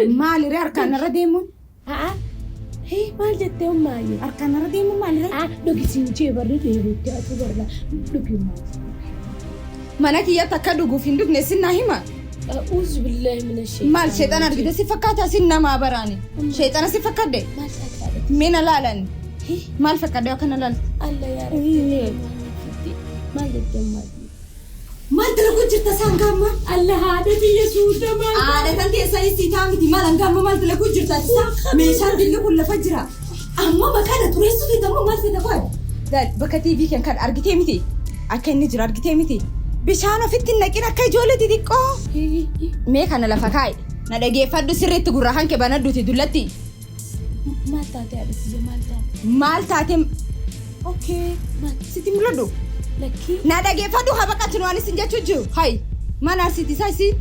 Maali ree harkaan irra deemuun? Haa hee maal jettee ummaayyee? Harkaan irra deemuun maali ree? Haa dhugi siin jee barri dheebutti atu barra dhugi maal? Mana kiyyatti akka dhuguuf hin dhugne sin naa hima. A'uuzu billaahi mina sheexaan. Maal sheexana argite si fakkaata sin namaa baraani. Sheexana si fakkadde? Maal taate haadha? Mee na laalan. Maal fakkadde akka na laalte? Alla yaa rabbi. Maal jettee ummaayyee? Maal dalaguu jirta isaan gaamma? Alla haadha biyya suuta maal? Haadha kan keessaa isii taa miti maal hangaamma maal dalaguu jirta isa? Meeshaan dilli kun lafa jira. Amma maqaa na xureessuu feeta moo maal feeta qoy? Laal bakka TV kan kan argitee miti. Akka inni jiru argitee miti. Bishaan ofitti hin naqin akka ijoollee xixiqqoo. Mee kana lafa kaa'i. Na dhageeffadhu sirriitti gurra hanke banadhuuti dullatti. Maal taate haadha tiyya maal taate? Maal taate? Okay. Maal? Sitti mul'adhu. Lakkii. Na dhageeffadhu haa baqatinu waan isin jechuu jiru. Hayi. Maal aarsiiti isaa isiin?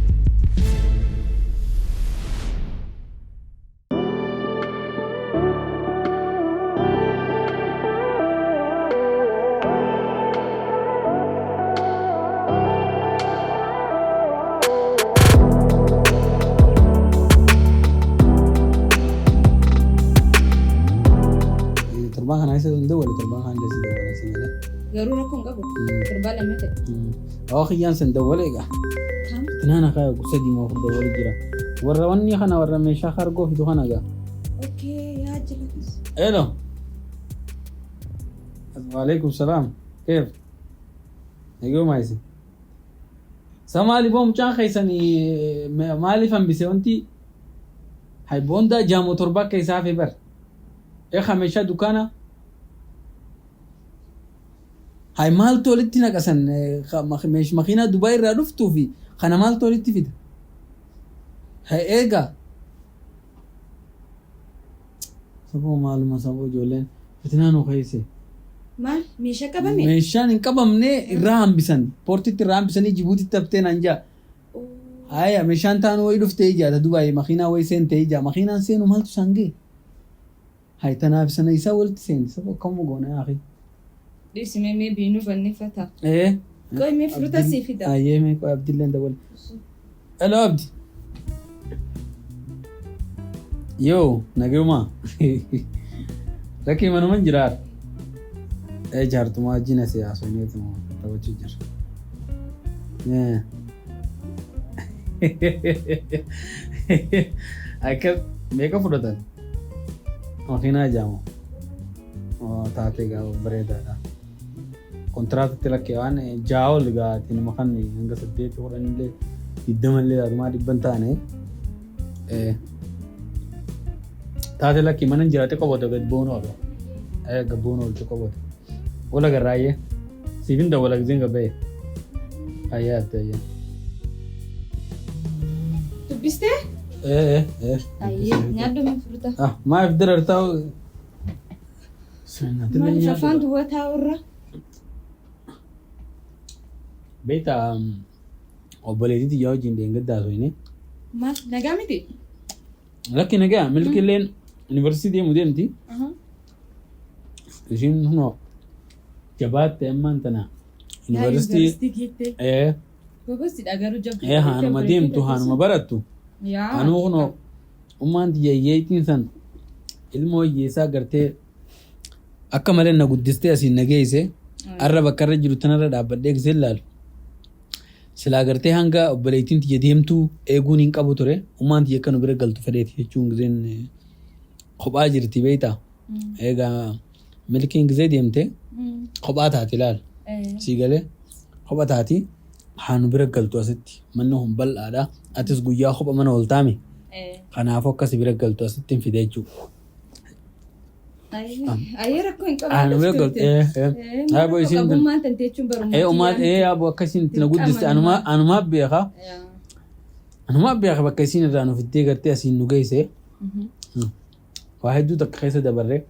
Torbaan kana keessa hin dawwale torbaan kana keessa dawwale si malee. Garuu rakkoo hin qabu. Torbaa lama ta'e. Awwa kiyyaan san dawwale egaa. Tinaana kaya sadii moo afur dawwale jira. Warra wanni kana warra meeshaa kaargoo fidu kana egaa. Okay, yaa jira. Hello. Waalaikum salaam. Keef? Eeguu maayisi. Sa maali boo mucaan keessan maaliif hambise wanti hay boondaa jaamoo torba akka isaa hafe bar. Eekaa meeshaa dukkaana. Hay maaltu walitti naqasan makiinaa Dubaay irraa dhuftuu fi kana maaltu walitti fida. Hay eegaa. Saboo maaluma saboo ijoolleen fitinaa nu keesse. Maal meeshaa qabame? Meeshaan hin qabamne irraa hambisan. Poortitti irraa hambisanii Jibuutitti haftee naan jaa. Haya meeshaan taanu wayi dhuftee ijaa ta Dubaay makiinaa wayi seentee ijaa makiinaan seenu maaltu isaan ga'e? Hay tanaaf sana isaa walitti seenti saboo akkamuma goona yaa akhi. Dhiisi mee mee biinuu bannifata. Ee. Qoy mee fruta sii fida. Ayyee mee qoy Abdilleen dawwal. Hello Abdi. Yoo nagayumaa. Rakkii manuman jiraa. Ee jaartumaa wajjin asii haasofneetuma taphachuu jira. Ee. Akka meeqa fudhatan? Makiinaa jaamu. Taatee gaa bareedaadha. Kontiraatatti lakkee waan ja'a ol gaa itti nama kan hanga saddeet kudhan illee digdama illee taatumaa dhibban taane. Taate lakkii mana hin jiraate qoboota gad boonu oolu. Gad boonu oolchu qoboota. Wala garraayyee. Siif hin dawwala giseen gabba'e. Ayyee atte ayyee. Dubbistee? Ee ee. Ayyee nyaadhu mee fruta. Ah maaf dirartaa. Maaliif afaan duwwaa taa'urra? Beektaa obboleettii tiyyaa wajjin dheengaddaa haasofne. Maal nagaa miti? Lakki nagaa milkiilleen yuunivarsiitii deemu deemti. Ishiin hunoo jabaatte ammaan tana yuunivarsiitii Yuunivarsiitii geettee. ee Gogosidha garuu jabdu. ee haanuma deemtu haanuma barattu. Yaa. Anuu kunoo ummaan tiyya hiyyeettiin san ilmoo hiyyeessaa gartee akka malee na guddistee asiin na geesse arra bakka irra jiru tanarra dhaabbadhee gisee ilaalu. Silaa gartee hanga obboleettiin tiyya deemtuu eeguun hin qabu ture. Ummaan tiyya akka nu bira galtu fedheeti jechuun giseen kophaa jirti beektaa. Egaa milkiin gisee deemte kophaa taati ilaal. Sii galee kopha taati haa nu bira galtu asitti manni kun bal'aadha. Atis guyyaa kopha mana ooltaami. Kanaafuu akka si bira galtu asitti hin fide jechuudha. Ayyee rakkoo hin qabu. Haa nu bira galtu. Haa boo isiin tun. Qabummaan tante jechuun barummaa. Ee umaa ee yaa boo akka isiin itti na guddiste anumaa anumaa beeka. Anumaa beeka bakka isiin irraa nu fiddee gartee asiin nu geesse. Waa hedduu takka keessa dabarre.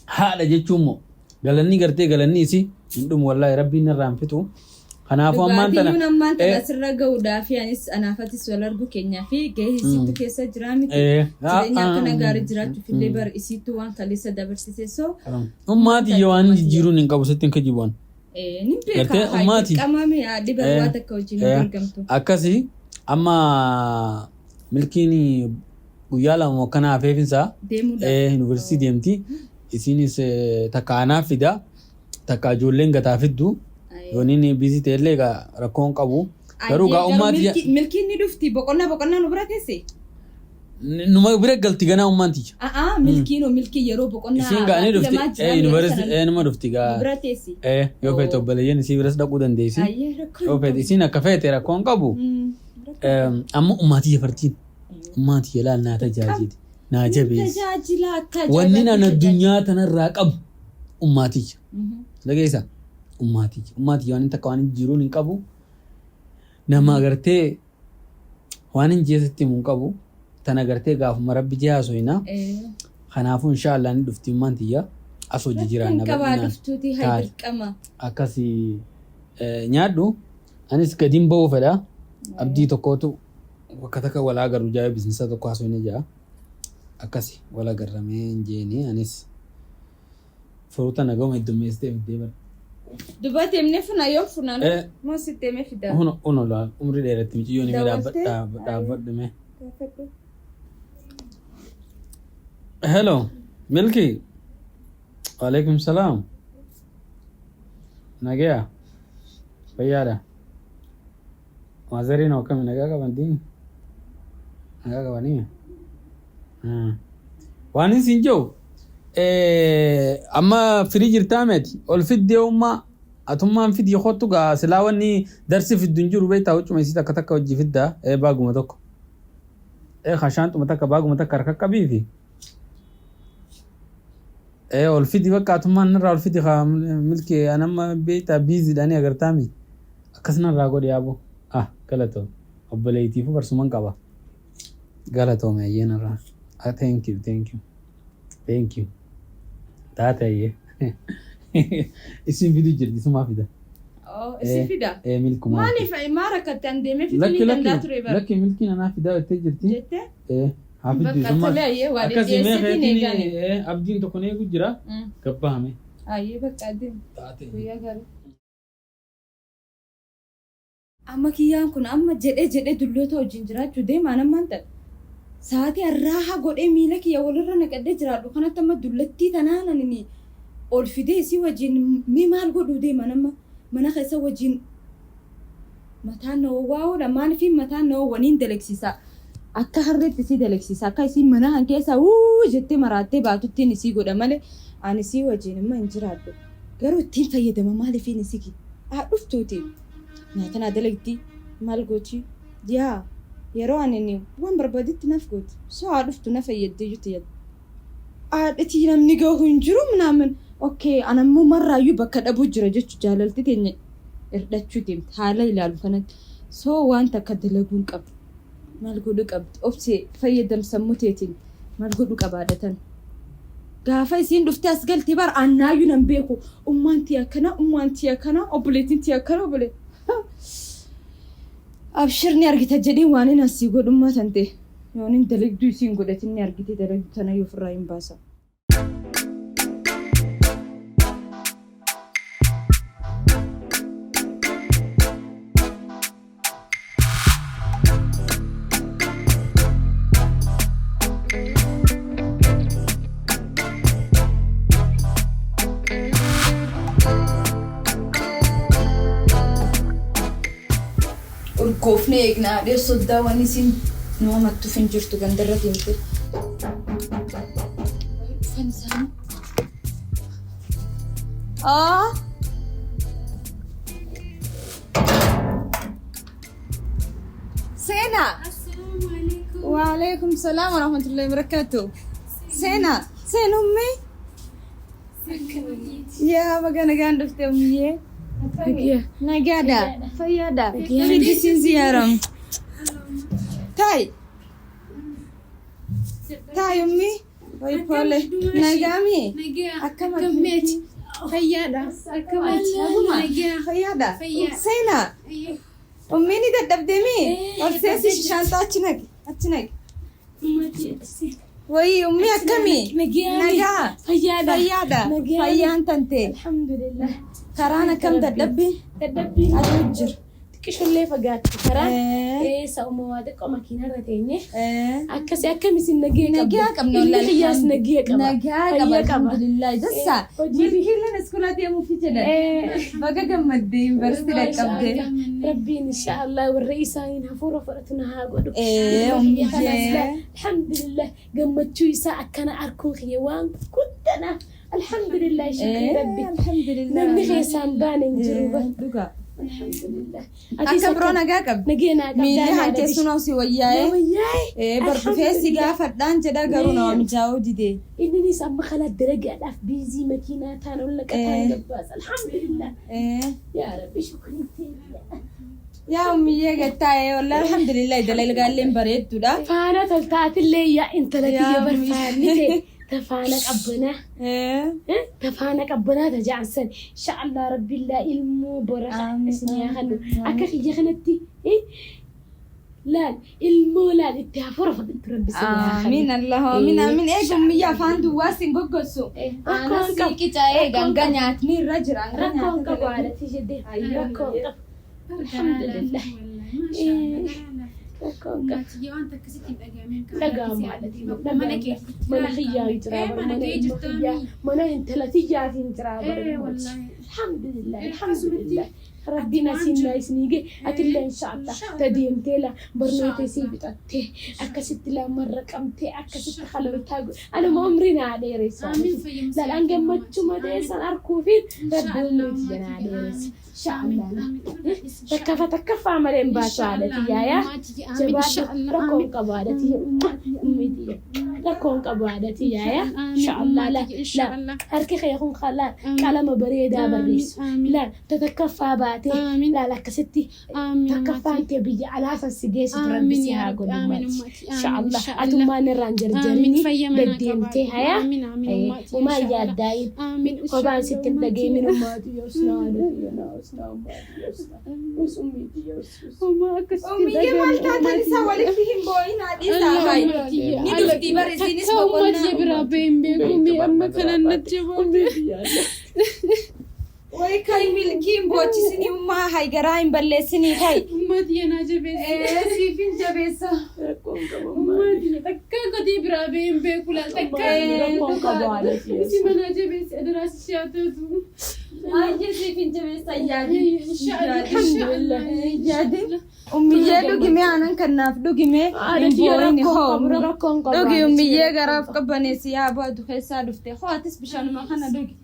Haadha jechuun moo galanni gartee galanni isii hin dhumu wallaahi rabbiin narraa hin fixu. Kanaafuu ammaan tana. Dhugaatiyyuun ammaan tana Eh, asirra gahuudhaa fi anis anaafatis wal argu keenyaa fi gahee isiittu keessa jiraa miti. Eh, Jireenya ah, akkana ah, gaarii jiraachuuf illee bar isiittu waan kaleessa dabarsite so Ummaa tiyya waan jijjiiruun hin qabu sitti hin kijibuun. ni beeka Gartee ummaati. dirqama haadhi bar Eh, waa takka wajjin hin eh, dorgamtu. Akkasii amma milkiin Guyyaa 2 akkana hafeefinsaa. Deemuudhaaf. Yuunivarsiitii deemti. Isinis takka anaaf fida. Takka ijoolleen gataa fiddu. Yooniin busy ta'ellee egaa rakkoon qabu. Garuu gaa ummaa tiyya. Milkiin ni dhufti boqonnaa boqonnaa nu bira teesse. Numa bira galti ganaa ummaan tiyya. A'aa milkiinoo milkii yeroo boqonnaa Isiin gaa ni baatii dhufti. lamaa jiran yeroo Yuunivarsiitii sana numa dhufti nu gaa. bira teessi. Yoo feete obboleeyyan isii biras dhaquu dandeessi. Ayyee rakkoo Yoo feete isiin akka feete rakkoon qabu. Amma ummaa tiyya fartiin. Ummaa tiyya laal naa tajaajili. Naa jabeessi. Tajaajila akka Wanni ajaa'ibaatti an tajaajila. addunyaa tanarraa qabu ummaa tiyya. Dhageessaa? Ummaa tiyya. Ummaa tiyya waan takka waan hin jiruun hin qabu. Nama agartee waan hin jeesatti himu hin qabu. Tan agartee gaafuma rabbi jee haasoyna. Kanaafuu inshaallah ni dhufti ummaan tiyya. As hojii jiraanna Rakkoon qabaa bal'inaan. dhuftuuti haa Taate. dirqama. Akkasii nyaadhu. Anis gadiin ba'uu fedha. Abdii tokkootu bakka takka wal agarru jaa'ee biizinasa tokko haasofne jaa. Akkasi wal agarramee hin jeeni anis firoota nagahuma heddummeessitee fiddee bara. Duba deemnee funaa yoom funaan? Eh. Moo sitti deemee fidaa? Huno huno laal umrii dheeratti mucayyoon himee Daawwattee? dhaabbadhu mee. Gaafadhu. Hello, Milki. Waalaikum salaam. Nagaya. Fayyaadha. Maazariin akkami nagaa qabantii? Nagaa qabanii? Waan isin jiru amma firii jirtaa miti ol fiddee ummaa atummaan fidii kottu gaa silaa wanni darsi fiddu hin jiru beektaa huccuma isii takka takka hojii fiddaa baaguma tokko. Kashaanxuma takka baaguma takka harka qabiifi. Ol fidi bakka atummaan narraa ol fidi kaa milki anamma beektaa biiziidhaanii agartaami. Akkas narraa godhi yaaboo. Ah galatoome. Obboleettiifuu barsuman qaba. Galatoome ayyee narraa. Ah thank you thank you. Thank you. Taate ayyee. Isin fidu jirti isumaa fida. Oh, si fida? Milkumaa. Maaliif maa rakkatte an deemee fiduu Lakki ni danda'a lakki ture bara. lakki milkiin anaa fidaa jettee jirti. Jettee? Haa fiddu Bakka isumaa. tole ayyee waan Akkasii mee dhiyeessitiin keetiin eegane. abdiin tokko na eegu jira. Gabbahame. Ayyee bakka adeemu. Taate. Guyyaa gaarii. Amma kiyyaan kun amma jedhee jedhee dulloota wajjin jiraachuu deemaan ammaan ta'e. Sa'aatii har'aa godhee miila kiyya walirra naqadhee jiraadhu kanatti amma dullattii tanaan ani ol fidee isii wajjin mi maal godhuu deeman amma mana keessa wajjin mataan na waa'uudha maaliif mataan na waniin dalagsiisa. Akka harreetti isii dalagsiisa akka isiin mana kan keessa wuu jettee maraattee baatuttiin isii godha malee ani isii wajjin immoo hin jiraadhu. Garuu ittiin fayyadama maaliifiin isii haa dhuftuuti. Nyaata naa dalagdi maal gooti yaa yeroo ani waan barbaadetti naaf gooti soo haa dhuftu na fayyadde jetti yaadda. Haadhatii namni gahu hin jiru minaamin okay anammoo marraayyuu bakka dhabuu jira jechu jaalalti teenya hirdhachuu deemti haala ilaalu kanatti soo waan takka dalaguu hin qabdu maal godhuu qabdi obsee fayyadam sammuu teetiin maal godhuu qabaadhatan. Gaafa isiin dhuftee as galti bar annaayyuu nan beeku ummaan tiyya akkana ummaan tiyya akkana obboleettiin tiyya akkana obboleettiin. Abshir ni argita jedheen waan inni asii godhummaa tan ta'e yoon hin dalagduu isiin godhatin ni argite dalagduu tana yoo ofirraa hin baasa. Urgoofne eegnaa haadhee soddaa waan isiin nama mattuuf hin jirtu gandarra deemte. Dhufan isaanii. Aa! Seenaa! Waalaikum salaam wa rahmatullahi wa barakatuh. Seenaa! Seen ummee? Yaa baga nagaan dhufte ummiyyee. Nagaadha. Fayyaadha. Fiddi siin ziyaaram. Taayi. Taayi ummi. Wayi pole. Nagaami. Akkam Akkammeeti? Fayyaadha. Akkamati? Naguma. Fayyaadha. Seenaa. Ummi ni dadhabdeemi. Ol seensi shaanxaa achi naqi. Achi naqi. Wayi ummi akkami? Nagaa. Fayyaadha. Fayyaadha. Fayyaan tante. Alhamdulillah. Karaan akkam dadhabbi? Dadhabbii Aduu jira. Xiqqishollee fagaatti karaa. Sa'uma waa xiqqoo makiinarra teenye. Akkasii akkam isin nagee qabda? Nagaa qabna Ilmi wallahi. kiyyaas nagee qaba. Nagaa qaba Fayyaa qaba. alhamdulillah. Dassa. Hojii Milkiileen iskuulaa deemuufi jedhan. Baga gammaddee yuunivarsiitii dhaqqabdee. Rabbiin inshaallah warra isaaniin hafuura fudhatu na haa godhu. Ee, Ilma kiyya kanas ummiyee. laa alhamdulillah gammachuu isaa akkana arkuun kiyya waan guddana. Alhamdulillah shukrii rabbi. Alhamdulillah. Namni keessaan baane hin jiru bar. Dhugaa. Alhamdulillah. Akka biroo nagaa qabdi. Nagee naa qabdaa. Miilli hankeessuun si wayyaa'ee. Wayyaa'e. Bar dhufee si gaafadhaan jedha garuu nama mijaa'uu didee. Inninis amma kana dalagaadhaaf biizii makiinaa taan ol naqataan gabbaasa. Alhamdulillah. Yaa Rabbi shukrii ta'e. Yaa ummiyyee gattaa'ee wallahi alhamdulillah dalagaalleen bareedduudha. Faana toltaatillee yaa intala Yaa kiyya ummi. barfaanni ta'e tafaana qabbanaa. Tafaana qabbanaa tajaan san inshaallah rabbillaa ilmoo baraka isin yaa kennu akka kiyya kanatti laal ilmoo laal itti hafuura fudhattu rabbi isin yaa kennu. Amiin Allah amiin amiin eega ummiyyee afaan duwwaa sin goggossu. Aanas Rakkoon sii qicaa'ee ganga nyaatni irra jira. hanga Rakkoon nyaata qabu dalagu. haadhatii jedhee rakkoon qabu. Alhamdulillah. Rakkoon qabu. Dhaga'amu haadhatii Mana keetitti mana kiyyaa jira Mana mana kee ilma jirtaa kiyyaa mana intala tiyyaatiin jira bara wallahi. Alhamdulillah alhamdulillah. Rabbiin asiin na isinii ga'e atillee inshaallah tadeemtee la barnoota isii fixattee akkasitti la marraqamtee akkasitti halootaa godhe anuma umrii naa dheeressa. Lalaan gammachuu matee san arguufiin rabbi umrii tiyya naa dheeressa. Inshaallah. Takkafa takkaffaa malee hin baasu haadha tiyyaa yaa. Jabaadhu rakkoon qabu haadha tiyya. Ummii tiyya. Rakkoon qabu haadha tiyyaa yaa. Inshaallah la la harki kee kun qalaa qalama bareedaa barreessu. Laal takkaffaa baatee laal akkasitti takkaffaan tee biyya alaa san si geessitu rabbi si haa godhu maati. Inshaallah atummaan irraan jarjarini deddeemtee hayaa. Umaa yaaddaayin kophaan sitti hin dhageenyin ummaati yoosnaa Ummiyyee maal taatan isaa walitti hin boo'in haadhiisaa hayi. Ni dhufti bar isiinis boqonnaa. biraa bahee hin beeku mee amma kanan natti jabaate. Way kai milkiin boochisinii ummaa hayi garaa hin balleessinii kai. Ummati yanaa jabeessa. Siifin jabeessa. Ummati takka qotee biraa bahee hin beeku laal takka. Isi manaa jabeessi adaraas ishee haa taatu. Ayyee siifin jabeessa yaadin. Alhamdulillah. Yaadin. Ummiyyee dhugimee aanan kannaaf dhugimee hin boo'in hoo. Dhugi ummiyyee garaaf qabbaneessi yaa baatu keessaa dhufte. Hoo atis bishaanuma kana dhugi.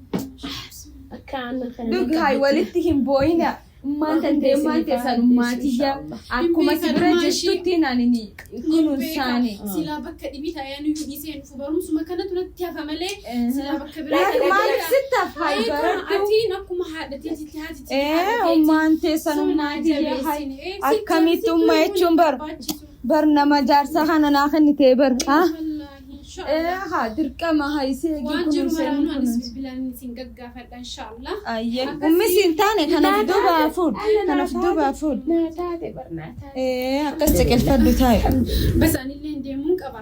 Akka aannan kana Dhugi hayi walitti hin boo'ina. Ummaan tantee ummaan teessan ummaatiyya. Akkuma si bira jirtutti nani kunuunsaani. Silaa bakka dhibii taa'ee nuyi dhiisee dhufu barumsuma kanatu natti hafa malee silaa bakka biraa Laakiin maaliif sittaaf hayi baradhu? Atiin akkuma haadha teetitti haati Ee ummaan teessan ummaatiyya hayi. Akkamitti umma jechuun bar bar nama jaarsa kana naa kennitee bar. Ha? Ee haa dirqama hayi seegii Waan jiru kunuunsanii maraanuu anis kunuunsa. bilbilaan isin gaggaafadha inshaallah. Ayyee ummi siin taane kanaaf duubaa fuudh kanaaf duubaa fuudh. Naa taate bar naa taate. Ee akkas ciqilfadhu taa'e. Bas anillee deemuun qaba.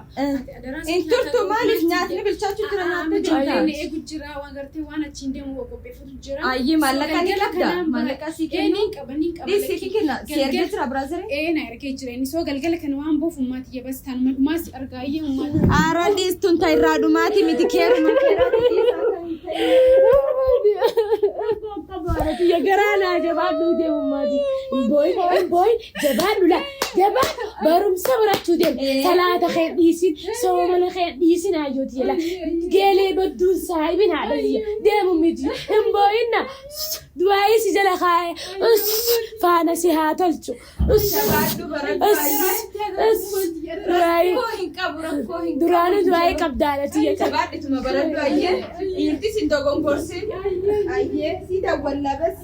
Hin turtu maaliif nyaatni bilchaachuu jira nyaatni jirta. Ijoolleen eegu jira waan gartee waan achiin deemu qopheeffatu jira. Ayyee maallaqa ni qabda maallaqa sii kennu. Ni qaba ni qaba. Dhiisii ki kenna si ergee jira biraazilii. Ee na ergee jira inni soo galgala kana waan boof ummaati yabas taan maas argaa iyyee ummaati. Aara dhiistuun ta irraa dhumaati miti keeruma Tiyya garaa naa jabaadhu deemu maati. Hin boo'in hin boo'in jabaadhu laa jabaadhu barumsa barachuu deemu. Salaata kee dhiisin soomana kee dhiisin hayyoo tiyya laa. Geelee badduun saayibin haadha tiyya deemu miti. Hin boo'in na du'aayii si jala kaa'e faana si haa tolchu. Du'aayii Rakkoo hin qabu rakkoo hin qabu. duraanuu du'aayii qabdaadha tiyya qaba. Jabaadhituma baradhu ayyee dhiirtis hin dogongorsin ayyee si dawwalla bas.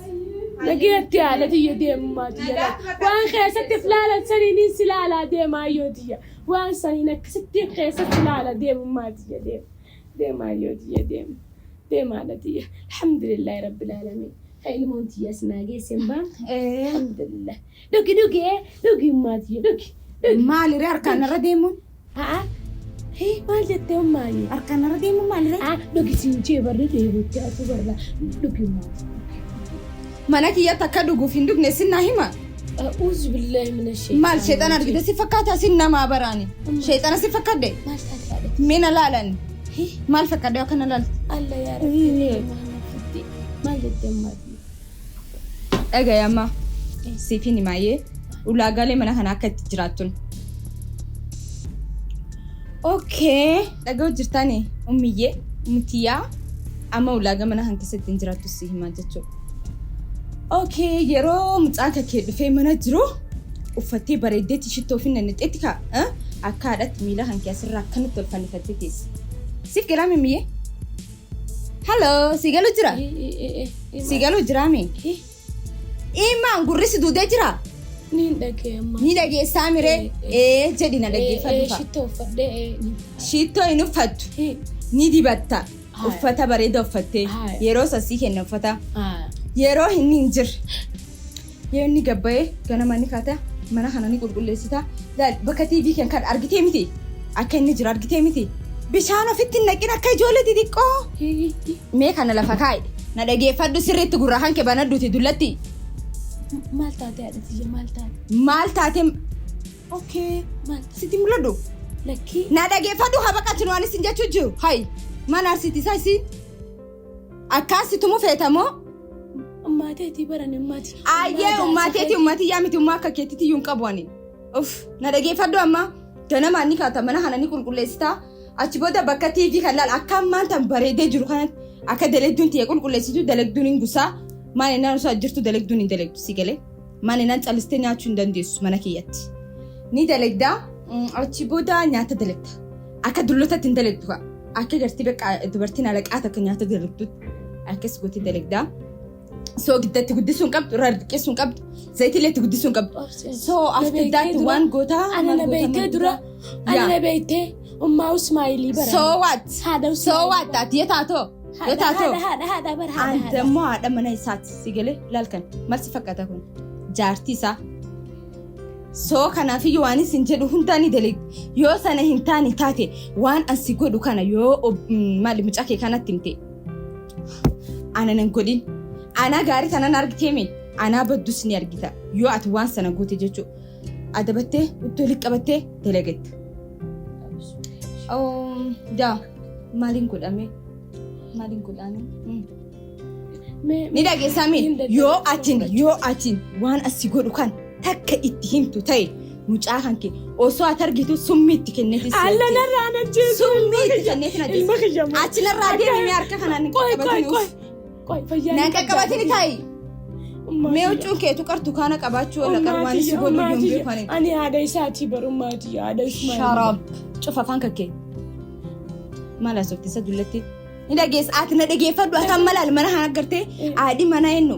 Nageetti haala tiyya deemumaa tiyya. Waan keessatti filaalan saniin si laalaa deemaa yoo tiyya. Waan saniin akkasitti keessatti laala deemumaa tiyya deema. Deemaa yoo tiyya deema. Deemaadha tiyya. Alhamdulillahi rabbil aalamiin. Kan ilmoon tiyya as naa geesse hin baanne. Alhamdulillah. Dhugi dhugi dhugi ummaa tiyya dhugi. Maaliree harkaan irra deemuun? Haa Hee maal jettee ummaayyee? Harkaan irra deemuun maaliree? Haa dhugi siin jee barri dheebotti atu barra dhugi ummaa tiyya. Mana kiyyatti akka dhuguuf hin dhugne sin naa hima. A'uuzu billaahi mina sheexaana. Maal sheexana argite si fakkaata sin namaa baraani. Sheexana si fakkadde. Maal taate haadha? Mee na laalan. Maal fakkadde akka na laalte? Alla yaa Rabbi maal maal jettee ammaati? Dhagaye amma siifin himaayyee ulaagaalee mana kana akka itti jiraattun. Okay dhaga'u jirtani ummiyyee umtiyyaa amma ulaagaa mana kana keessa ittiin jiraattu si himaa jechuudha. Okay yeroo mucaan kee dhufee mana jiru uffattee bareeddeetti shittoo fi nanixeetti kaa akka haadhatti miila kan kee asirraa akkanatti ol fannifattee teessi. Siif galaa mimmiyyee? Haloo si galu jira? Si galu jiraami? Imaan gurri si duudee jira? Ni dhagee amma. Ni dhageessaa miree? Ee jedhi na dhaggeeffadhu fa'a. Shittoo uffadhee. Shittoo hin uffattu. Ni dibatta. Uffata bareeda uffattee. Yeroo sasii kenna uffata. Yeroo inni hin jirre. Yoo inni gabbayee ganama ni kaata mana kana ni qulqulleessita. Laal bakka TV kan kan argitee miti. Akka inni jiru argitee miti. Bishaan ofitti hin naqin akka ijoollee xixiqqoo. Mee kana lafa kaa'i. Na dhageeffadhu sirriitti gurra hanke banadhuuti dullatti. Maal taate haadha tiyya maal taate? Maal taate? Okay. Maal taate? Sitti mul'adhu. Lakkii. Na dhageeffadhu haa baqatinu waan isin jechuu jiru. Hayi. Maal arsiti isaa isin? Akkaasi tumu feetamoo? Ummaateetii baran ummaati. Ayyee ummaateetii ummaatii yaa miti ummaa akka keetitti iyyuu hin qabu ani. Uff na dhageeffadhu amma ganamaan ni kaata mana kana ni qulqulleessita. Achi booda bakka TV kan laal akka ammaan tan bareedee jiru kanatti akka dalagduun tiyya qulqulleessitu dalagduun hin gusaa. Maal innaan osoo jirtu dalagduun hin dalagdu si galee. Maal innaan callistee nyaachuu hin dandeessu mana kiyyatti. Ni dalagdaa achi booda nyaata dalagda. Akka dullotatti hin dalagdu kaa. Akka gartee bakka dubartiin alaqaa takka nyaata dalagdutti akkas gootee dalagdaa. Soogidda itti guddisuu hin qabdu, irraa xiqqeessuu hin qabdu, zayitiillee itti guddisuu hin qabdu. So after that waan gootaa Ana na beektee dura. Ana na beektee ummaa Usmaayilii bara. So what? Haadha So what? Ati yoo taatoo? Yoo taatoo? Haadha haadha bara haadha An haadha. dammoo haadha mana isaati si galee laal kan maal si fakkaata kun jaartii isaa. So kanaafiyyuu waan isin jedhu hundaa ni dalagdi. Yoo sana hin taane taate waan an si godhu kana yoo maali mucaa kee kanatti himte ana nan godhin. Anaa gaarii tanan argiteemi anaa baddus ni argita yoo ati waan sana goote jechuudha. Adabattee iddoo liqqabattee dalagatta. Daa maaliin godhame? Maaliin godhaani? Ni dhageessaa mi? Yoo atin yoo atin waan asi godhu kan takka itti himtu ta'e mucaa kan kee osoo ati argitu summii itti kenneeti si Alla ajjeesa. narraa na ajjeesu. Summii itti kenneeti na Ilma ajjeesa. kiyya moo? Achi narraa deemi mee harka kanaan hin Qoy qoy qaqqabatin qoy. uff. Qoy fayyaa. Naan qaqqabatin taa'i. Mee huccuun keetu qartu kaana qabaachuu wala qaru waan si godhu iyyuu hin beeku ani. Ani haadha isaatii bar ummaatii haadha Ismaa'eel. Sharaab. Cufa afaan kakkee. Maal haasofte isa dullatti? Ni dhageessa ati na dhageeffadhu ati amma laal mana kana agartee haadhi mana eenyu?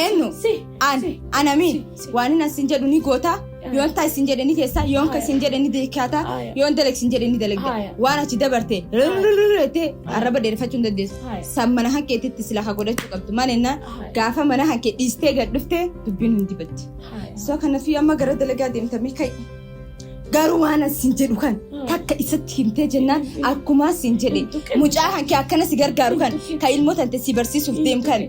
Eenyu? Si. An Si. anamiin Si. waan inni asin jedhu ni goota yoon taa isin jedhe ni teessa yoon ka isin jedhe ni deekaata Aya. yoon dalag isin jedhe ni dalagda Aya. waan achi dabarte rrrr arraba dheereffachuu hin dandeessu. Aya. San mana hankeetitti sila haa godhachuu qabdu maal ennaan Aya. gaafa mana hankee dhiistee gad dhufte dubbiin hundi baddi. Aya. So kanaafii amma gara dalagaa deemtamee ka'i. Garuu waan asin jedhu kan takka isatti himtee jennaan akkuma asin jedhe mucaa kan kee akkana si gargaaru kan kan ilmoo tante si barsiisuuf deem kan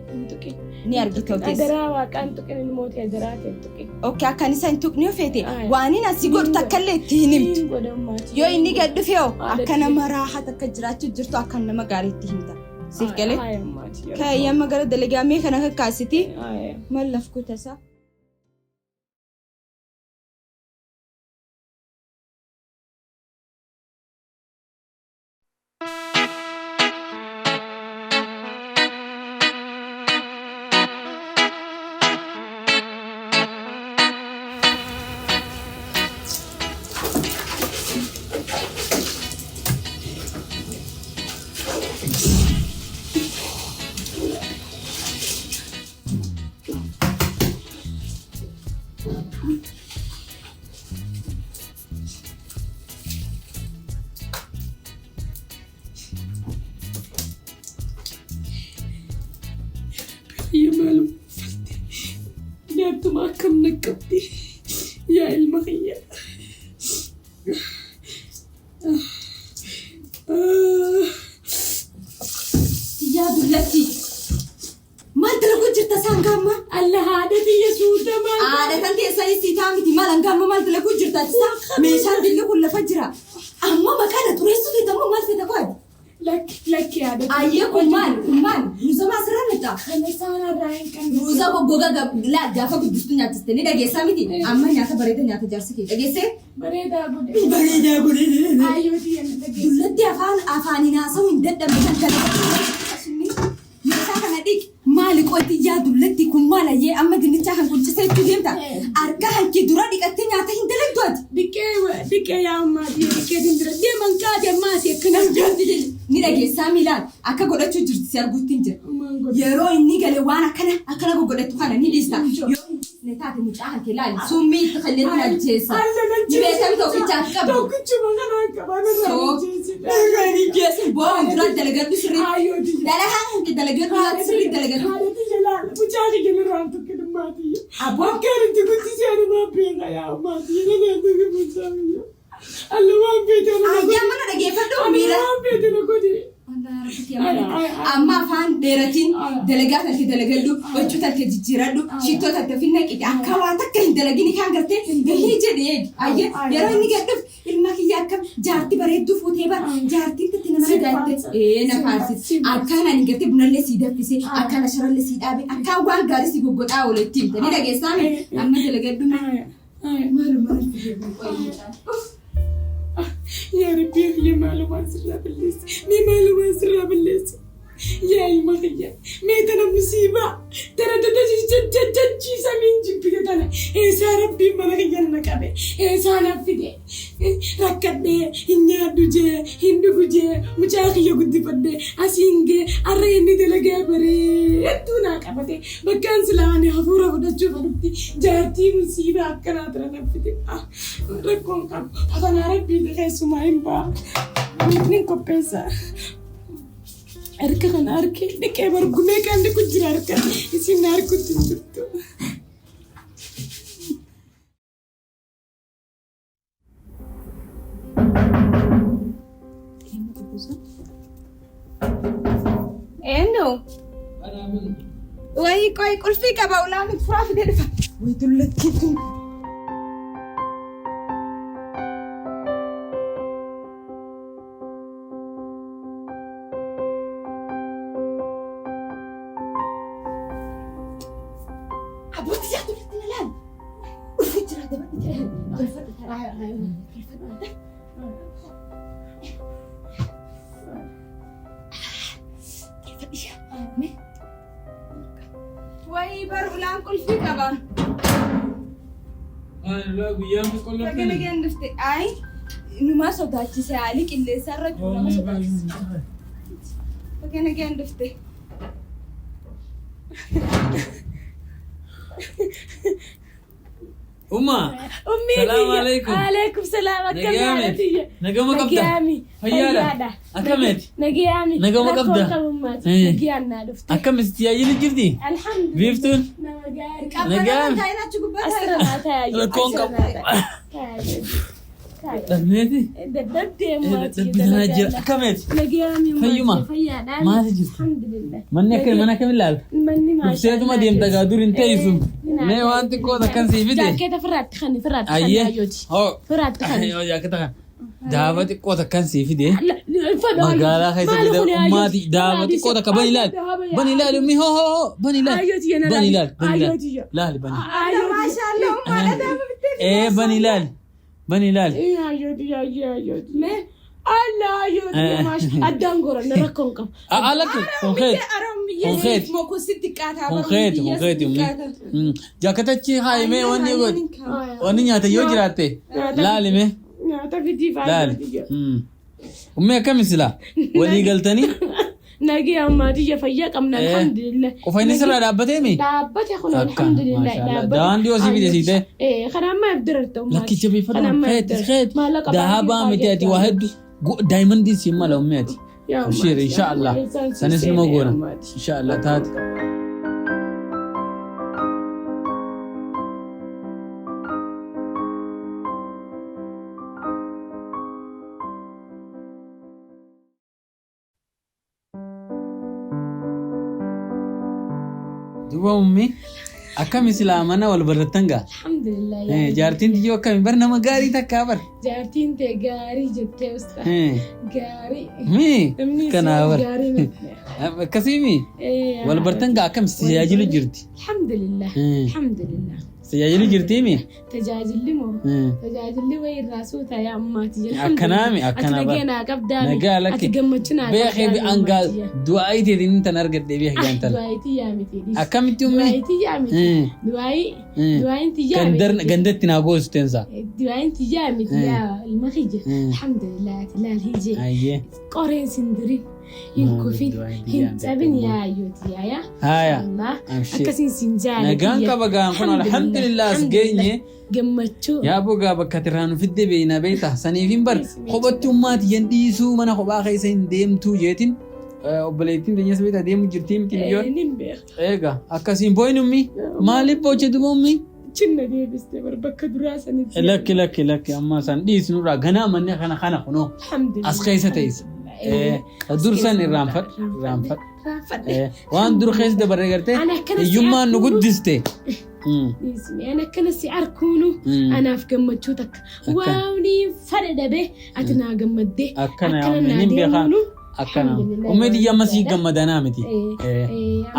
ni argita ogeessa. Adaraa waaqaan tuqin ilmooti adaraa ta'e tuqin. Okay akkan isa hin tuqne yoo feete Aya. waan inni asii godhu takka illee itti hin himtu. Hin godhan maatii. Yoo inni gad dhufe hoo Haadha akka nama raahaa takka jiraachuu jirtu akka nama gaariitti himta. Siif galee? Aya maatii. Ka'ee amma gara dalagaa mee kana kakkaasiti Aya. maal laf kutasaa? Biyya maalum uffatte nyaattuma akkam naqqabdi yaa ilma kiyya. Yaa dullatti maal dalaguu jirta isaan gaamma? Alla haadha tiyya suuta maal. Haadha kan teessanii taa miti maal hanga amma maal dalaguu jirta ati isaa meeshaan dilli kun lafa jira. Amma maqaa xureessuu feeta moo maal feeta qoy? Lakki lakki yaada. Ayyee kun maal kun maal ruuza maa sirra naqxa? Kana isaan irraa hin qabne. Ruuza goggogaa laa gaafa guddistu nyaachiste ni dhageessaa miti amma nyaata bareeda nyaata jaarsi kee dhageessee? Bareedaa godhe. Bareedaa godhe. Ayyoo tiyya na dhageesse. Dullatti afaan afaaniin haasa'uu hin dadhabne kan kana meeshaa kana dhiqi maali qoyti yaa dullatti kun maal ayyee amma dinnichaa kan qulcisee itti deemta harka hanki dura dhiqattee nyaata hin dalagdu ati. Dhiqee dhiqee yaa ummaa tiyya dhiqee dindira deeman kaate ammaa asii akkana Ni dhageessaa miilaan akka godhachuu jirti si arguutti hin jira. Yeroo inni gale waan akkana akkana goggodhattu kana ni dhiista. Yoo hin dhiisne taate mucaa hanke laali summii itti kalleetti ajjeessa. Ni beekami tokkicha ati qabdu. Tokkichuma kanaan qaban irraa So, ajjeessidha. irraa hin jeessin bu'aa dura dalagadhu sirrii. Ayyoo tiyya. Dalagaa hanke dalagadhu laati sirrii dalagadhu. Haadha tiyya laala mucaa kiyya irraan tokkidhummaa tiyya. Abboo. Akka itti guddisee anumaa beeka yaa ummaa tiyya na tokki mucaa kiyya. Allumaan beekte na godhe. Ayyaa mana dhageeffadhu miira. Allumaan beekte na godhe. Amma afaan dheeratiin dalagaa talte dalagadhu, huccuu talte jijjiiradhu, shittoo talte ofiin naqite akka waan takka hin dalagini kan gartee gahii jedhe eegi. Ayyee yeroo inni gadhuuf ilma kiyya akka jaartii bareedduu fuutee bara jaartiin tatti nama nagaatte ee na faarsiti. Akkaan ani gartee bunallee sii danfisee akkaan asharallee sii dhaabe akkaan waan gaarii sii goggodhaa ooletti himte ni dhageessaa mi amma dalagadhu maaluma Yaa Rabbi kiyya maalumaan sirraa balleessi. Mee maalumaan sirraa balleessi. Yaa ilma kiyya mee tana musiibaa tana jajjachiisamiin jibbite tana eessaa Rabbiin mana kiyya na qabe eessaa na fide rakkadhee hin nyaadhu jee hin dhugu jee mucaa kiyya guddifadhee asiin gee arra inni dalagaa bareedduu naa qabate bakkaan silaa ani hafuura fudhachuu fedhutti jaartii musiibaa akkanaa tana na fide. Rakkoon qabu fatanaa rabbii keessumaa hin ba'a. Nin qopheessa. Harka kana harki dhiqee bargumee kan dhiqu jira harka isin na harkutti hin jirtu. Eenyu? Wayii qoy qulfii qaba ulaan furaa fidee dhufa. Wayii dullatti tun. Abbootii yaa dullatti na laal. Dhufee jira daballi jira. Tolfadhu taa'e. Tolfadhu yaa. Mee. Wayii bar ulaan qulfii qaba. Guyyaan qulqulluu Sagalee geen dhufte. Ayi numaa sodaachise haalli qilleensa irra jiru nama sodaachise. Sagalee geen dhufte. Umma. Ummii Salaamu tiyya. alaikum. Alaikum salaam akkam Nagaame. haadha tiyya. Nagama qabda? Nagaami. Fayyaadha? Akkamiiti? Nagaami. Nagama qabda? Rakkoon qabummaati. Eh. Nagaan naa dhufte. Akkam itti tajaajilli jirti? Alhamdulillah. Biiftuun? Nama gaarii. Nagaan. Taa'in achi gubbaa Asirra taa'e. naa taa'aa Rakkoon qabu. Taa'aa. Dhabneeti? Dadhabdee ammaati. Dadhabbii tanaa jira. Akkamiiti? Nagaami. Fayyuma? Fayyaadha. Maali jirti? Alhamdulillah. Manni akkami mana akkami ilaalta? Manni maashaa. Dhufteetuma deemta gaa dur hin teessu. Mee waan xiqqoo takkan sii fide. Jaakkeeta firraatti kan firraatti kan Ayyee. ayyooti. Hoo. Firraatti kan. Yoo jaakkeeta kan. Daaba xiqqoo takkan sii fide. Magaalaa keessa fide ummaati daaba xiqqoo takka bani ilaali. Bani ilaali ummi hoo hoo hoo bani ilaali. Ayyooti yana Bani ilaali bani ilaali. Ayyooti. Laali bani. Maashaallah ummaadha daaba bittee. Ee bani ilaali. Bani ilaali. Ayyooti ayyooti. Mee Allah ayyooti maasha addaan goran rakkoon qabu. Alakki kun keeti. Kun keeti. Mokusitti qaataa Kun keeti kun keeti ummi. Jaakkeetichi haayimee wanni godhi. Wanni nyaata yoo jiraatte laali mee. Nyaata fidiif Laali. ayyooti. Ummi akkami silaa? Walii galtanii? Nagee ammaatiyya fayyaa qabna alhamdulillah. Qofa inni sirraa dhaabbatee mi? Dhaabbate kun Akka, alhamdulillah maashaallah. dhaabbate. Daandii osii fide siitee? Ee kana amma abdirarta ummaati. Lakkicha beeffadhu. Kana amma Keeti abdirarta. keeti. Maallaqa Dahabaa baay'ee miti ati waa hedduu. Daayimandii siin mala ummi ati. Yaa Abshir ummaati, inshallah. yaa ummaati, Sanis numa yaa goona. ummaati. Inshallah taate. Duuba ummi Akkami silaa mana wal barrattan gaa? Alhamdulillah. Yaa Jaartiin tiyyoo akkami bar nama gaarii takkaa bar. Jaartiin tee gaarii jettee usta. Gaarii. Mii Namni kanaa bar. gaarii miti. Akkasii mii? Wal bartan gaa akkam si tajaajilu jirti? Alhamdulillah. Alhamdulillah. Si tajaajilu jirtii mii? Tajaajilli moo? Tajaajilli wayii irraa suuta yaa ammaati. Akkanaami Ati akkana bar. nagee naa qabdaami. Nagaa lakki. Ati gammachuu naa Beekee qabdaami. angaa du'aa iteetiin tan argadhee beekee gaantala. Du'aayitii yaa miti. Akkamitti ummee? Du'aayitii yaa miti. Du'aayii. Du'aayin tiyyaa miti. Gandatti naa goosu teensa. Du'aayin tiyyaa miti yaa ilma kiyya. Alhamdulillah ati laal hijee. Ayyee. Qoreen sindirin. Hin kufin. Du'aayin Hin tiyyaan cabin yaa ayyooti yaa yaa. Haaya. Allah. Amshee. Akkasiin siin jaalladha. Nagaan qaba gaan kun alhamdulillah as geenye. Gammachuu. Yaa bogaa bakka tirraa nu fidde beeyna beekta. Saniif hin bar kophatti ummaati yan dhiisuu mana kophaa keessa hin deemtuu jeetin obboleettiin teenyas beekta deemu jirtii miti biyyoon. Nin beeka. Eega akkasiin booyin ummi maaliif booche duba ummi? Chinna deebistee bar bakka duraa sanitti. Lakki lakki lakki amma san dhiisnurraa ganaa manni kana kana kunoo Alhamdulillah. as keessa teessa. Dur san irraanfadhu irraanfadhu. Irraanfadhe. Waan dur keessa dabarre gartee Ani akkana si hiyyummaan nu arguunu- guddiste. Dhiisni ani akkana si arkuunu anaaf gammachuu takka. Waan fadhe dhabee ati naa gammaddee. Akkana Akkana naa nin beekaa deemuunu. akkana. Alhamdulillah. Ummii tiyya amma sii gammadanaa miti.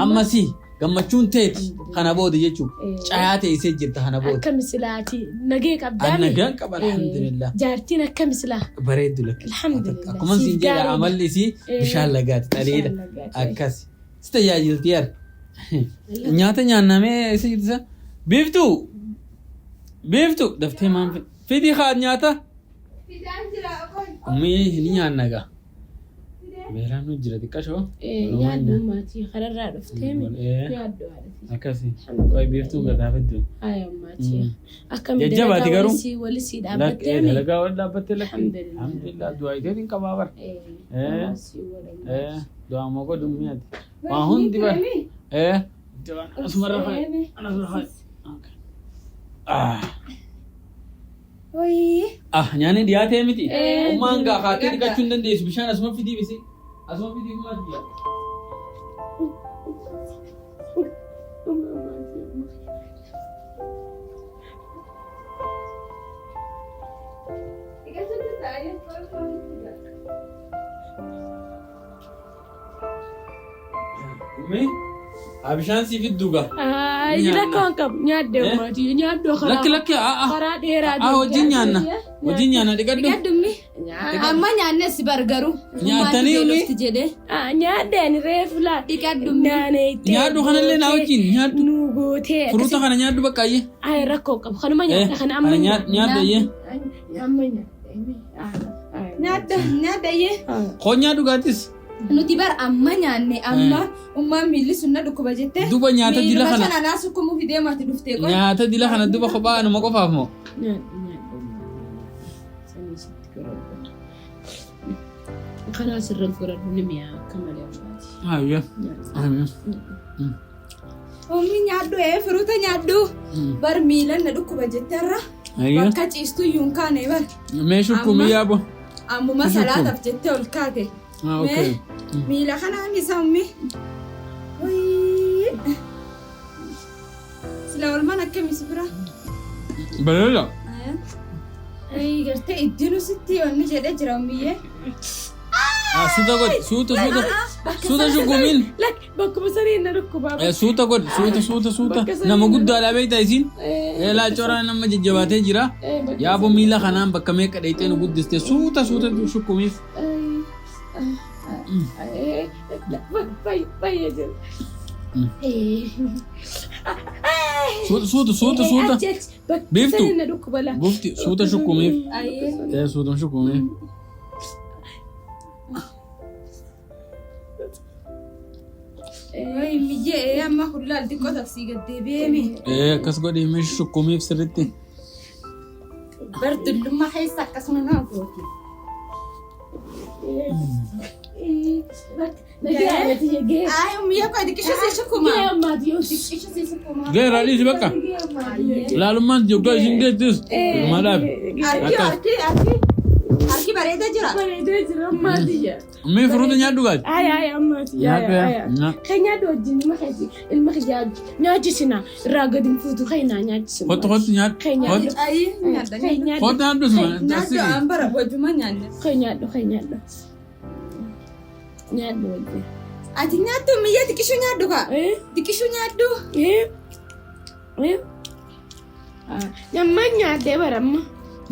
Amma sii gammachuun teeti kana booda jechuun cayaa teessee jirta kana booda. Akka misilaati nagee qabdaa. An nagaan qaba alhamdulillah. Jaartiin akka misilaa. Bareeddu lakki. Alhamdulillah. Akkuma siin Siif jedha gaariidha. amalli isii bishaan lagaati xaliidha. Bishaan lagaati. Akkas. Si tajaajilti yaar. Nyaata nyaannamee isa jirtisa. Biiftuu. Biiftuu daftee maan fidi haa nyaata. Fidaan jira qoy. Ummii ni nyaanna gaa. Beelaan nu jira xiqqashoo. Nyaaddu maatii kararraa dhuftee mi? Nyaaddu haadha. Akkasi. Qoy biiftuu gadaa fiddu. Haya maatii. Akkami Jajjabaati dalagaa garuu. walisii walisii dhaabbattee mi? Dalagaa wal dhaabbattee lakki. Alhamdulillah. Alhamdulillah du'aa iteetiin qabaa bara. Walisii wal Du'aa moo godhu mi'aati. Waa hundi bara. Asuma rafa. Asuma rafa. Ah. Wayii. Ah nyaanni dhiyaatee miti. Ummaan gaa kaatee dhiqachuu hin dandeessu. Bishaan asuma fidii bisi. Asuma fidii ummaa biyya. Ummi haa bishaan sii fidduu gaa. Rakkoon qabu nyaadde maatii nyaaddu karaa. Lakki lakki aa aa. Karaa dheeraa Aa wajjin nyaanna. Wajjin nyaanna dhiqadhu. Dhiqadhummi. Amma nyaannes si bargaru. Nyaatanii ummi? Jedhee. Nyaadde ani reefu laa. Dhiqadhummi. Naanneettee. Nyaadhu kanallee naa wajjin nyaadhu. Nu gootee. Furuuta kana nyaadhu bakka ayyee. Ay rakkoo qabu kanuma nyaadha kana amma Kana nyaadhu ayyee. Amma nyaadha. Nyaadda nyaadda iyyee. Koo nyaadhu gaattis. Nuti bar amma nyaanne amma ummaan miilli sun na dhukkuba jettee. Duba nyaata dila Miiluma kana. sana naa sukkumuu fidee maati dhuftee qoy. Nyaata dila kana duba kophaa anuma qofaaf moo? Nyaadhu nyaadhu. Sanii sitti godhadhu. Kanaa sirra godhadhu ni mi'aa akka malee ammaati. Ayyee. Ayyee. Ummi nyaadhu firuuta nyaadhu. Bar miilan na dhukkuba jetteerra. Ayyee. Bakka ciistu iyyuu hin kaane bar. Mee shukkuumi yaabo. Ammuma Shukkum. salaataaf jettee ol kaate. Ah okay. Miila kanaan isa ummi. Wayii. Sila olmaan akkamii si bira? Bareeda. Wayii gartee iddinu sitti onni jedhee jira ummiyyee. Ah suuta godhi suuta suuta. Suuta shukkuumiin. Lakki bakkuma sanii na dhukkubaa. Suuta godhi suuta suuta suuta. Nama guddaadha beektaa isiin. Laa coraan nama jajjabaatee jira. Yaabo miila kanaan bakka meeqa dheeyxee nu guddiste suuta suuta shukkuumiif. Baay'ee jira. Suuta suuta suuta suuta. Achi achi bakka Biiftuu. sanii na dhukkuba laa. Bufti suuta shukkuumiif. Ayyee. Suuta shukkuumiif. Wayii miyyee amma hullaal xiqqoo tafsii gad deebi'eemi. Akkas godhi mee shukkuumiif sirriitti. Bar dullummaa keessa akkasuma nama gooti. Gahee Ay ummiyyee koo xiqqisha si shukkuma. ammaati yoo Xiqqisha si shukkuma. Geeraa dhiisi bakka. Laalummaan joggaa isin geettis. Dhumaadhaaf. Harki harki harki. Harki bareeda jira. Bareedee jira ammaa tiyya. Ummii furuuta nyaadhu gaati. Aya aya ammaa tiyya. Nyaadhu Aya yaa. aya. Nyaa- Kan nyaadhu wajjin ilma keeti ilma kiyyaa nyaachisina irraa gadi hin fuutu kan naa nyaachisina. Kottu kottu nyaadhu. Kan nyaadhu. Kottu Ayi nyaadha Kan nyaadha. nyaadhu. kottu nyaadhu suma. Nyaadhu an bara wajjuma nyaanne. Kan nyaadhu kan nyaadhu. Nyaadhu wajjin. Ati nyaattu miyya xiqishuu nyaadhu kaa. Eh Xiqishuu nyaadhu. eh eh. Nyamman nyaadhee baramma.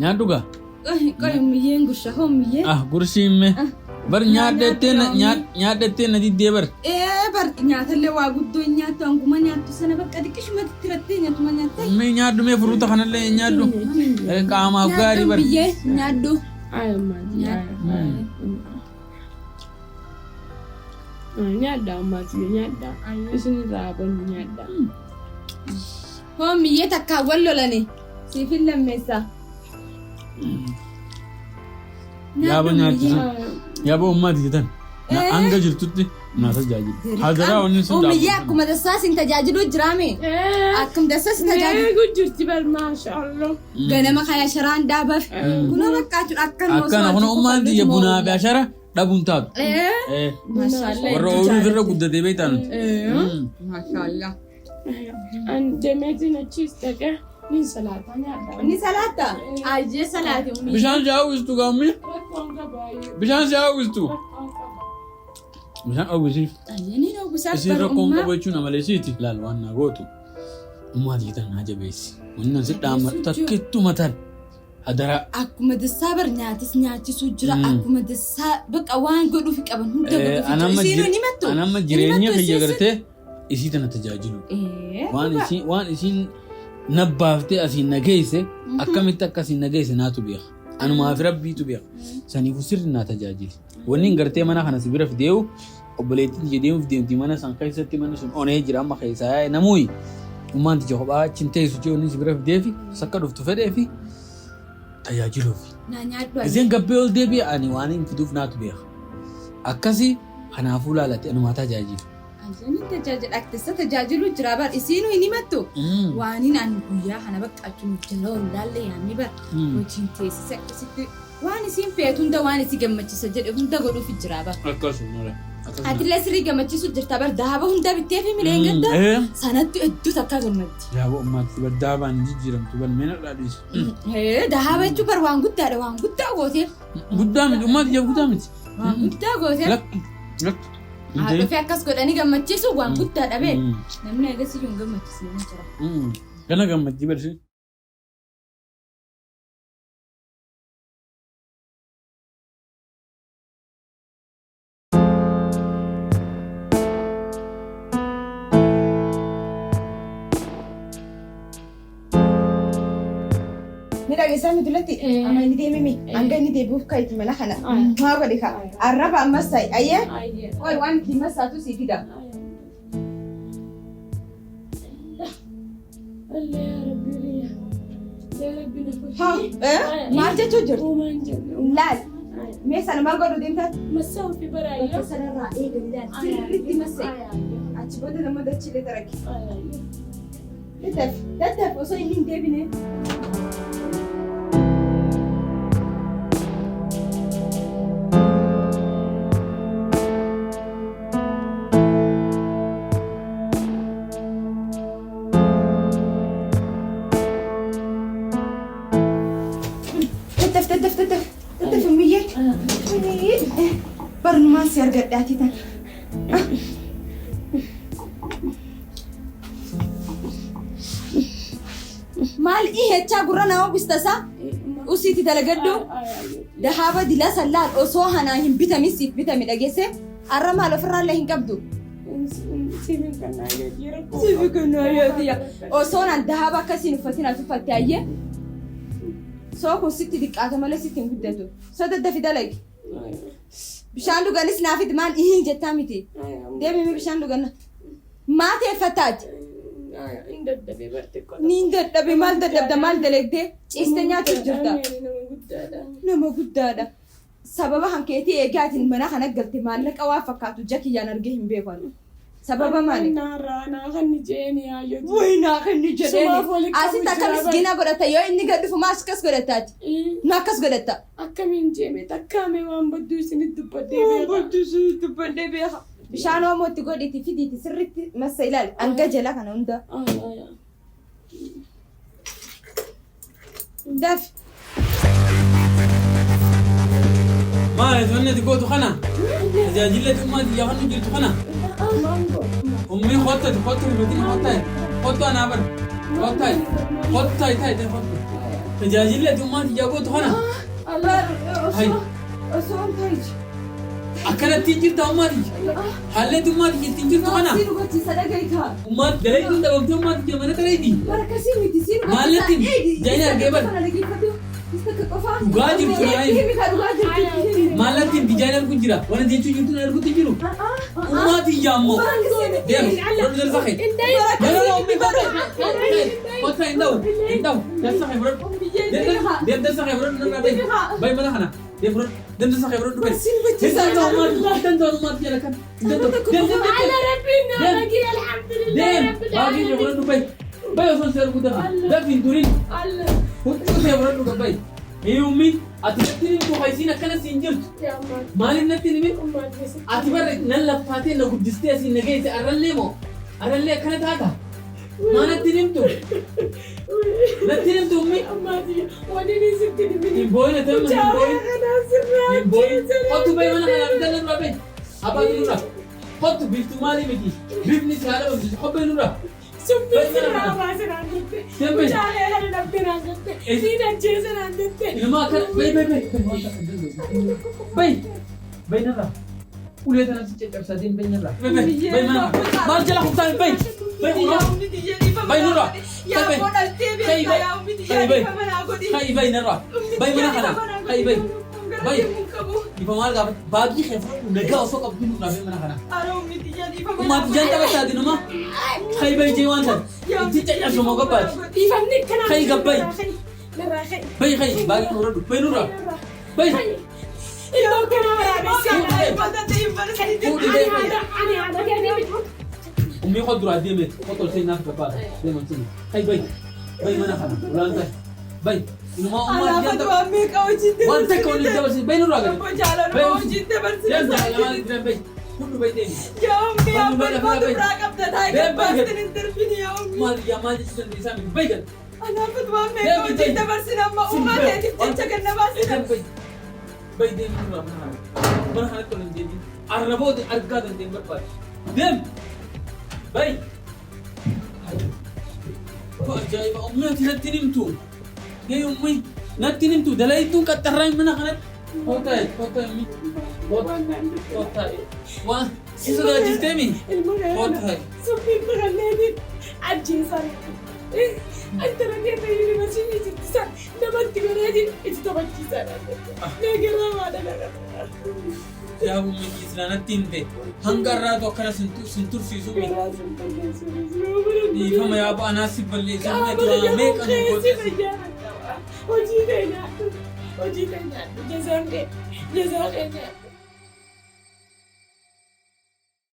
Nyaadhu gaa. Qoy miyyeen gursha hoo miyyee. Ah gursii himme. Bar nyaadhettee na nyaadhettee na diddee bar. Ee bar nyaatallee waa guddoo hin nyaattu hanguma nyaattu sana bakka xiqishumatti tirattee nyaatuma nyaattee. Ummii nyaadhu mee furuuta kanallee hin nyaadhu. Eh, Qaamaaf gaarii Nyaadhu bar. miyyee nyaadhu. Aya ammaa tiyya. Nyaadha ammaa tiyya nyaadha. Isin irraa bannu nyaadha. Hoo miyyee takkaan wal lolani. Siifin lammeessa. Yaaba nyaachisa. Yaaba ummaati jettan. Na Eh. hanga jirtutti na tajaajilu. Hadaraa wanni sun Umiyyee dhaabbatu. akkuma dassaa sin tajaajilu jiraame. Akkuma dassaa sin tajaajilu. Eegu jirti bar maashaallah. Ganama kana sharaan dhaabaaf. Kunoo bakka jechuudha akkana Akkana kun ummaan tiyya bunaa fi ashara dhabuun taatu. Eh. Eh. Maashaallah. Warra ooyiruu irra guddatee beektaa nuti. Maashaallah. An demeetiin achiis dhaqee ni salaataa nyaadha. Ni salaatta? Ayyee salaati umiyyee. Bishaan si hawwistu gaa ummii? Rakkoon qaba ayyee. Bishaan si hawwistu? Rakkoon qaba. Bishaan hawwisiif. Ayyee ni dhoobusaaf Isiin bara rakkoon ummaa. qabu jechuun amaleesiiti. Laal waan naa gootu. Ummaa tiyya naa jabeessi. Wanni an si dhaammadhu takkittu matan. Hadaraa. Akkuma dassaa bar nyaatis nyaachisuu jira. Akkuma dassaa bakka waan godhuuf qaban hunda godhuuf jira. Isiinuu ni mattu. Anamma Ni jireenya mattu kiyya isiin. gartee isii tana tajaajilu. Eh. Waan isiin waan isiin nabbaaftee asiin na geesse akkamitti akka asiin na geesse naatu beeka. Anumaa fi rabbiitu beeka. Saniifuu sirri naa tajaajili. Wanni hin gartee mana kana si bira fideewu obboleettiin tiyya deemuuf deemti mana san keessatti manni sun onee jira amma keessaa yaa'e namuuyi. Ummaan tiyya kophaa achi hin teessu jee wanni si bira fideefi sakka dhuftu fedheefi tajaajiluufi. Naa nyaadhu ayyee. Isheen gabbee ol deebi'e ani waan hin fiduuf naatu beeka. Akkasii kanaafuu laalate anumaa tajaajilu. Ayyee ni tajaajila. Akkasa tajaajilu jira bar isiinuu hin himattu. Waaniin ani guyyaa kana bakka achuun jala wallaalle yaamni bar hojiin teessise akkasitti waan isiin feetu hunda waan isii gammachisa jedhe hunda godhuuf jira bar. Akkasuma. Akkasuma. Atillee sirrii gammachiisu jirta bar dahaba hunda bittee fi mileen gadda sanatti hedduu takka gammaddi. Yaaba ummaatti bar daabaan hin jijjiiramtu bar meena dhaadhiis. Hee dahaba jechuun bar waan guddaadha waan guddaa gooteef Guddaa miti ummaatti ija guddaa miti. waan guddaa gooteef. Lakki lakki. Haa dhufee akkas godhanii gammachiisu waan guddaadha bee namni agarsiisu hin gammachiisne ni jira. Kana gammachii barsi. Ni dhageessaa miti latti amma inni deemimi hanga inni deebi'uuf ka'itu mana kana maa godhe ka arraba ammas ta'i ayyee Ayyee. qoy waan ittiin massaatu sii fida. Allah yaa Rabbi yaa. Yaa Rabbi na Haa fayyi. maal jechuu jirtu Uumaan jenne. laal mee sana maal godhu deemta Masaa ofii baraayyoo. bakka sanarraa eegali laal sirriitti massa'e achi booda nama dachiilee taraki daddaf daddaf osoo inni hin deebine. Daddaf daddaf daddaf daddaf ummiyyee. Barnumaan si argadhaatii tan. Maal ihechaa gurra nama bistasaa usiiti dalagadhu dahaaba dila sallaal osoo hanaa hin bitamin siif bitami dhageesse arra maal ofirraallee hin qabdu. Siif kennaa yootiyya. Osoo naan dahaaba akkasiin uffatin ati uffatte ayyee. Soo kun sitti xiqqaata malee sitti hin guddatu. Soo daddafi dalagi. Bishaan dhuganis naafit maan ihin jettaa miti. Deemimi bishaan dhuganna. Maa teeffataati? Niin dadhabe maal dadhabda maal dalagdee ciiste nyaachuuf jirta. Nama guddaadha. Sababa hankeetii eegaatiin mana kana galte maallaqa waa fakkaatu jakiyyaan argee hin beeku ani. Sababa maali? Naarraa naa kan ni jeeni yaayyoo. Wayi naa kan ni Sumaaf walitti jedheeni. Asitti akka qabu jira miskiina godhata yoo inni gad dhufu maa akkas godhataati? Na akkas godhata. Akkamiin jeeme takkaame waan badduu isinitti dubbadhee beeka. Dubbadhee beeka. Bishaan oomootti godhiti fidiiti sirriitti massa ilaali. Hanga jala kana hunda. Dafi. Maali wanni ati gootu kana? Tajaajila ummaa tiyya kan jirtu kana? Ummii kottati kottu himatin kottaa kottu anaa bar kottaa kottaa itaa itaa kottu. Tajaajila ummaa tiyya gootu kana? Hai. Osoo hin ta'ichi. Akkanatti hin jirta ummaa tiyya. Haalli ummaa tiyya ittiin jirtu kana? Si dhugachiisa dhagahi kaa. Ummaa dalaytuun dhabamtee ummaa tiyya mana taleeti. Barakasii miti si dhugachiisa. Maallatti jaina argee bar. Dhugaa jirtu Dhugaa jirtu. Maallatti dijaayina arguu jira. Waan jechuu jirtu na arguutti jiru. Ummaa tiyya ammoo. Deemu. Fudhadhu jalsa kee. No, no, no, ummi kottaa. Kottaa hin ta'u. Hin ta'u. Jalsa kee fudhadhu. Deem jalsa kee fudhadhu narraa bahi. Bahi mana kana. Deem fudhadhu. Deem jalsa kee fudhadhu bahi. Hin danda'u ummaa tiyya. Hin danda'u ummaa tiyya lakkan. Hin danda'u. Deem deem deem. على ربنا Deem. باقي الحمد لله Deem. رب Baagii kee العالمين fudhadhu bahi. Bahi osoo si arguu dafi. Dafi hin turin. الله Huccuu kee fudhadhu bahi. Hii ummi ati natti himtu haysiin akkana siin jirtu. يا أمان Maaliif natti hin himin? أمان بس Ati barre nan laffaatee na guddistee asiin na geesse arrallee moo? Arrallee akkana taata? Maa natti hin himtu? Natti hin himtu ummi? أمان ونيني ستني مني Hin boo'in ati amma hin boo'in. Hin boo'in. Kottu bahi mana kanaa bitanii nurra bahi. Abbaan nurra. Kottu biftu maalii miti? Bifni si haala barsiisu kophee nurra. سمي Bahi mana سرعة kanaa. باسر عندك Deem bahi. وجعل أنا نبتنا عندك سينا جيسن عندك Ilma akkana bahi bahi bahi. Bahi. Bahi narraa. Ulee tana si caccabsaa deem bahi narraa. Bahi bahi bahi mana kanaa. Maal jala kuttaa bahi. Bahi nurra. Bahi nurra. Bahi bahi. Bahi bahi. Bahi bahi narraa. Bahi mana kanaa. Bahi bahi. Bahi. Ifa maal gaafate baagii kee fudhadhu nagaa osoo qabdu nurraa bahi mana kanaa. Ummaa tiyyaan taphattaati numa. Kai bahi jee waan tan. Itti caccabsu moo gabbaati. يفهمني كلام خي قبي. نراخي Bahi kai baagii fudhadhu bahi nurraa. Bahi. أنا هذا كان Ummii koo duraa deemeet koo tolchee naaf gabbaata. Deeman suni. Kai bahi. Bahi mana kana. Ulaan ta'i. Bahi. Inumaa ummaa tiyyaan taphatta. Waan takka waliin dabarsin bahi nurraa gadi. Deem jaalala deem bahi. Fudhu bahi deemi. Maal yaa maal jechuu dandeessaa miti bahi gadi. Deem bahi. Bahi deemi nurraa mana kana. Mana kanatti ol hin deebiin. Arraboota argaa dandeen barbaadu. Deem. Bahi. Ajaa'iba ummii ati natti himtu. Gahee ummii natti himtu dalaytuun qaxxarraa mana kanatti. Kottaa kottaa ummii. Kottaa waan si sodaachiftee mi? Kottaa. سمي بغلاني عجيزة أنت رجعت يونيفرسيتي تسع نبت بلادي اتطبقتي سنة ناقرة ما أنا Yaa ummii islaa natti himte hanga irraatu akkana sin tursiisu mi? Dhiifama yaa ba'anaa si balleessu mi ati waa meeqa nu goote? Hojii keenyaadhu. Hojii keenyaadhu. Jazaan kee. Jazaa keenyaadhu.